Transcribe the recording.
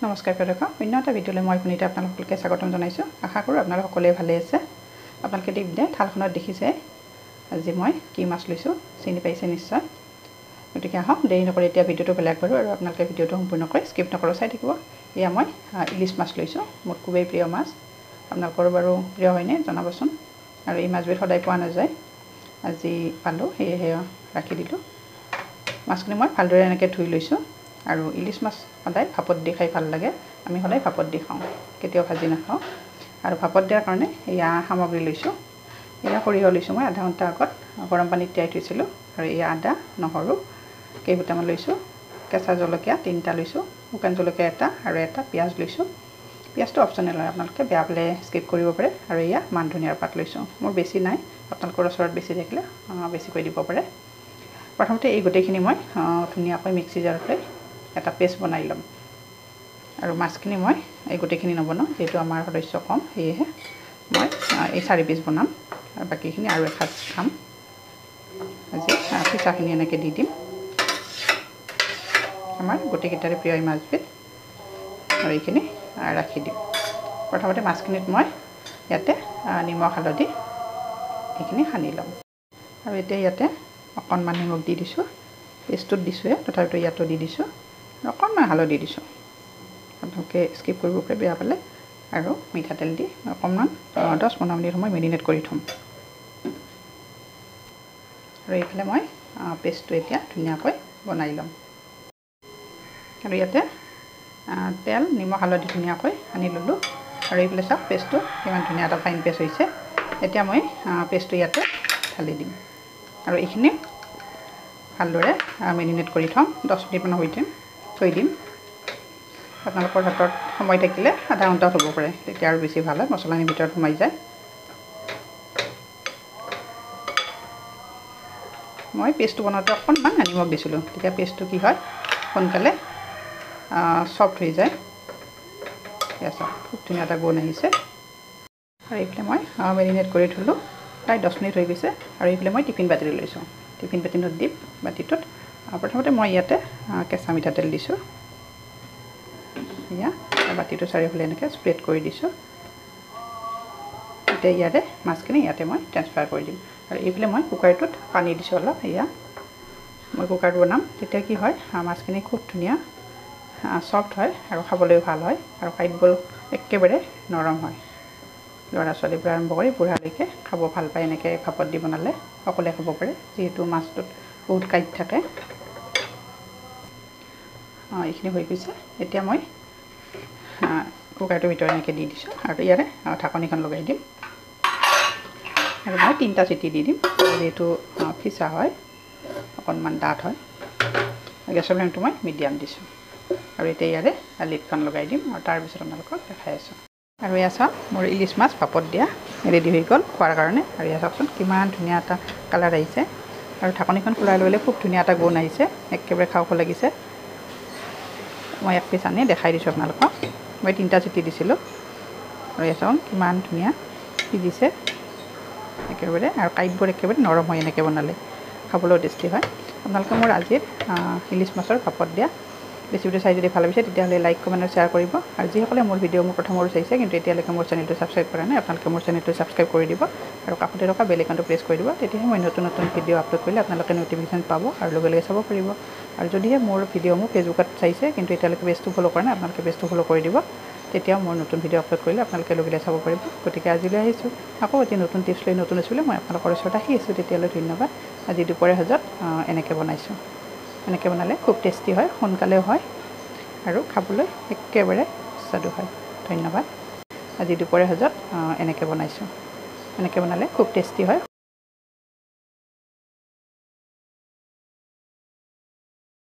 নমস্কাৰ প্ৰিয় দৰ্শক, অন্য এটা ভিডিঅ'লৈ মই পুনিতে আপোনালোককে স্বাগতম জনাইছোঁ। আশা কৰোঁ আপোনালোক সকলোৱে ভালে আছে। আপোনালোকে ইতিমধ্যে থালখনত দেখিছে আজি মই কি মাছ লৈছোঁ, চিনি পাইছে নিশ্চয়। গতিকে আহক দেৰি নকৰি এতিয়া ভিডিঅ'টো বেলেগ কৰোঁ আৰু আপোনালোকে ভিডিঅ'টো সম্পূৰ্ণকৈ স্কিপ নকৰোঁ চাই থাকিব। এয়া মই ইলিছ মাছ লৈছোঁ, মোৰ খুবেই প্ৰিয় মাছ। আপোনালোকৰ বাৰু প্ৰিয় হয়নে জনাবচোন। আৰু এই মাছবিধ সদায় পোৱা নাযায়, আজি পালোঁ সেয়েহে ৰাখি দিলোঁ। মাছখিনি মই ভালদৰে এনেকৈ ধুই লৈছোঁ। আৰু ইলিছ মাছ সদায় ভাপত দি খাই ভাল লাগে, আমি সদায় ভাপত দি খাওঁ, কেতিয়াও ভাজি নাখাওঁ। আৰু ভাপত দিয়াৰ কাৰণে এয়া সামগ্ৰী লৈছোঁ। এয়া সৰিয়হ লৈছোঁ, মই আধা ঘণ্টা আগত গৰম পানীত তিয়াই থৈছিলোঁ। আৰু এয়া আদা নহৰু কেইবুটামান লৈছোঁ, কেঁচা জলকীয়া 3টা লৈছোঁ, শুকান জলকীয়া এটা আৰু এটা পিঁয়াজ লৈছোঁ। পিঁয়াজটো অপশ্যনেল হয়, আপোনালোকে বেয়া পালে স্কিপ কৰিব পাৰে। আৰু এয়া মান ধনিয়াৰ পাত লৈছোঁ, মোৰ বেছি নাই, আপোনালোকৰ ওচৰত বেছি থাকিলে বেছিকৈ দিব পাৰে। প্ৰথমতে এই গোটেইখিনি মই ধুনীয়াকৈ মিক্সি জাৰত লৈ এটা পেষ্ট বনাই ল'ম। আৰু মাছখিনি মই এই গোটেইখিনি নবনাওঁ, যিহেতু আমাৰ সদস্য কম, সেয়েহে মই এই 4 পিচ বনাম আৰু বাকীখিনি আৰু এসাঁজ খাম। আজি ফিচাখিনি এনেকৈ দি দিম। আমাৰ গোটেইকেইটাৰে প্ৰিয় এই মাছবিধ। আৰু এইখিনি ৰাখি দিম। প্ৰথমতে মাছখিনিত মই ইয়াতে নিমখ হালধি এইখিনি সানি ল'ম। আৰু এতিয়া ইয়াতে অকণমান নিমখ দি দিছোঁ, পেষ্টটোত দিছোঁৱে, তথাপিতো ইয়াতো দি দিছোঁ। অকণমান হালধি দিছোঁ, আপোনালোকে স্কিপ কৰিব পাৰে বেয়া পালে। আৰু মিঠাতেল দি অকণমান 10-15 মিনিট সময় মেৰিনেট কৰি থ'ম। আৰু এইফালে মই পেষ্টটো এতিয়া ধুনীয়াকৈ বনাই ল'ম। আৰু ইয়াতে তেল নিমখ হালধি ধুনীয়াকৈ সানি ল'লোঁ। আৰু এইফালে চাওক পেষ্টটো কিমান ধুনীয়া এটা ফাইন পেষ্ট হৈছে। এতিয়া মই পেষ্টটো ইয়াতে ঢালি দিম। আৰু এইখিনি ভালদৰে মেৰিনেট কৰি থ'ম, 10 মিনিটমান হৈ থৈ দিম। আপোনালোকৰ হাতত সময় থাকিলে আধা ঘণ্টাও থ'ব পাৰে, তেতিয়া আৰু বেছি ভাল হয়, মছলাখিনি ভিতৰত সোমাই যায়। মই পেষ্টটো বনাওঁতে অকণমান নিমখ দিছিলোঁ, তেতিয়া পেষ্টটো কি হয় সোনকালে চফ্ট হৈ যায়। এয়া চাওক খুব ধুনীয়া এটা গোন্ধ আহিছে। আৰু এইফালে মই মেৰিনেট কৰি থ'লোঁ, প্ৰায় 10 মিনিট হৈ গৈছে। আৰু এইফালে মই টিফিন বাতি লৈছোঁ, টিফিন বাতিটোত দিম। বাতিটোত প্ৰথমতে মই ইয়াতে কেঁচা মিঠাতেল দিছোঁ। এয়া বাতিটো চাৰিওফালে এনেকৈ স্প্ৰেড কৰি দিছোঁ। এতিয়া ইয়াৰে মাছখিনি ইয়াতে মই ট্ৰেন্সফাৰ কৰি দিম। আৰু এইফালে মই কুকাৰটোত পানী দিছোঁ অলপ। এয়া মই কুকাৰত বনাম, তেতিয়া কি হয় মাছখিনি খুব ধুনীয়া চফ্ট হয় আৰু খাবলৈও ভাল হয়। আৰু কাঁইটবোৰ একেবাৰে নৰম হয়। ল'ৰা ছোৱালীৰ পৰা আৰম্ভ কৰি বুঢ়ালৈকে খাব ভাল পায়। এনেকৈ ভাপত দি বনালে সকলোৱে খাব পাৰে, যিহেতু মাছটোত বহুত কাঁইট থাকে। এইখিনি হৈ গৈছে। এতিয়া মই কুকাৰটোৰ ভিতৰত এনেকৈ দি দিছোঁ আৰু ইয়াৰে ঢাকনিখন লগাই দিম। আৰু মই 3টা চিটি দি দিম, যিহেতু ফিচা হয় অকণমান ডাঠ হয়। গেছৰ ফ্লেমটো মই মিডিয়াম দিছোঁ। আৰু এতিয়া ইয়াৰে লিডখন লগাই দিম আৰু তাৰপিছত আপোনালোকক দেখাই আছোঁ। আৰু এয়া চাওক মোৰ ইলিছ মাছ ভাপত দিয়া ৰেডি হৈ গ'ল খোৱাৰ কাৰণে। আৰু এয়া চাওকচোন কিমান ধুনীয়া এটা কালাৰ আহিছে। আৰু ঢাকনিখন খোলাই ল'লে খুব ধুনীয়া এটা গোন্ধ আহিছে, একেবাৰে খাওঁ খাওঁ লাগিছে। মই এক পিচ আনি দেখাই দিছোঁ আপোনালোকক। মই 3টা চিটি দিছিলোঁ। আৰু এয়া চাওক কিমান ধুনীয়া সিজিছে একেবাৰে। আৰু কাঁইটবোৰ একেবাৰে নৰম হয়, এনেকৈ বনালে খাবলৈও টেষ্টি হয়। আপোনালোকে মোৰ আজিৰ ইলিছ মাছৰ ভাপত দিয়া ৰেচিপিটো চাই যদি ভাল পাইছে তেতিয়াহ'লে লাইক, কমেণ্ট আৰু শ্বেয়াৰ কৰিব। আৰু যিসকলে মোৰ ভিডিঅ' মোৰ প্ৰথমবাৰ চাইছে কিন্তু এতিয়ালৈকে মোৰ চেনেলটো ছাবস্ক্ৰাইব কৰা নাই, আপোনালোকে মোৰ চেনেলটো ছাবস্ক্ৰাইব কৰি দিব আৰু কাষতে থকা বেল আইকনটো প্ৰেছ কৰি দিব। তেতিয়াহে মই নতুন নতুন ভিডিঅ' আপলোড কৰিলে আপোনালোকে ন'টিফিকেশ্যন পাব আৰু লগে লগে চাব পাৰিব। আৰু যদিহে মোৰ ভিডিঅ'সমূহ ফেচবুকত চাইছে কিন্তু এতিয়ালৈকে পেজটো ফ'ল' কৰা নাই, আপোনালোকে পেজটো ফ'ল' কৰি দিব। তেতিয়াও মোৰ নতুন ভিডিঅ' আপলোড কৰিলে আপোনালোকে লগে লগে চাব পাৰিব। গতিকে আজিলৈ আহিছোঁ, আকৌ এটি নতুন টিপছ লৈ নতুন ৰেচিপি লৈ মই আপোনালোকৰ ওচৰত আহি আছোঁ। তেতিয়ালৈ ধন্যবাদ। আজি দুপৰীয়া সাজত এনেকৈ বনাইছোঁ। এনেকৈ বনালে খুব টেষ্টি হয়, সোনকালেও হয় আৰু খাবলৈ একেবাৰে সুস্বাদু হয়। ধন্যবাদ। আজি দুপৰীয়া সাজত এনেকৈ বনাইছোঁ। এনেকৈ বনালে খুব টেষ্টি হয়।